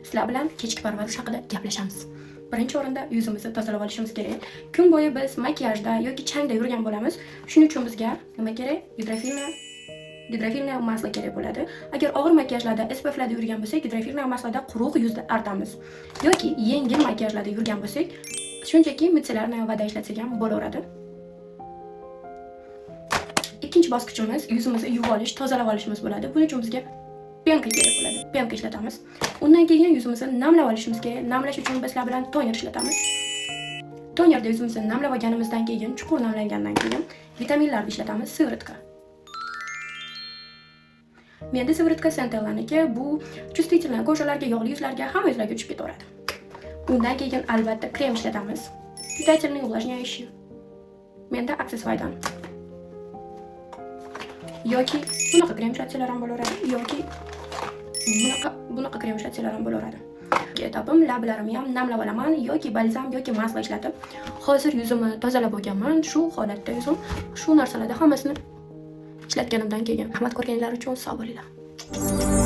Sizlar bilan kechki parvarish haqida gaplashamiz. Birinchi o'rinda yuzimizni tozalab olishimiz kerak. Kun bo'yi biz makiyajda yoki changda yurgan bo'lamiz. Shuning uchun bizga nima kerak? Гидрофильное масло kerak bo'ladi. Agar og'ir makiyajlarda, SPFlarda yurgan bo'lsak, гидрофильное масло da quruq yuzni artamiz. Yoki yengil makiyajlarda yurgan bo'lsak, shunchaki мицеллярная вода ishlatsak ham bo'laveradi. Ikkinchi bosqichimiz yuzimizni yuvib olish, tozalab olishimiz bo'ladi. Buning uchun bizga пенка kerak bo'ladi. Пенка ishlatamiz. Undan keyin yuzimizni namlab olishimiz kerak. Namlash uchun biz sizlar bilan toner ishlatamiz. Tonerda yuzimizni namlab olganimizdan keyin, chuqur namlangandan keyin vitaminlarni ishlatamiz, сыворотка. Menda сыворотка Centellaniki, bu чувствительный кожа larga, yog'li yuzlarga, hamma yuzlarga tushib ketaveradi. Undan keyin albatta krem ishlatamiz. Питательный, увлажняющий. Menda Access Vidan. Yoki bunaqa krem ishlatsalar ham bo'laveradi, yoki bunaqa krem ishlatsalar ham bo'laveradi. Этап im lablarimni ham namlab olaman yoki balzam yoki масло ishlatib. Hozir yuzimni tozalab olganman. Shu holatda yuzim shu narsalarda hammasini ishlatganimdan keyin. Rahmat ko'rganinglar uchun, sog' bo'linglar.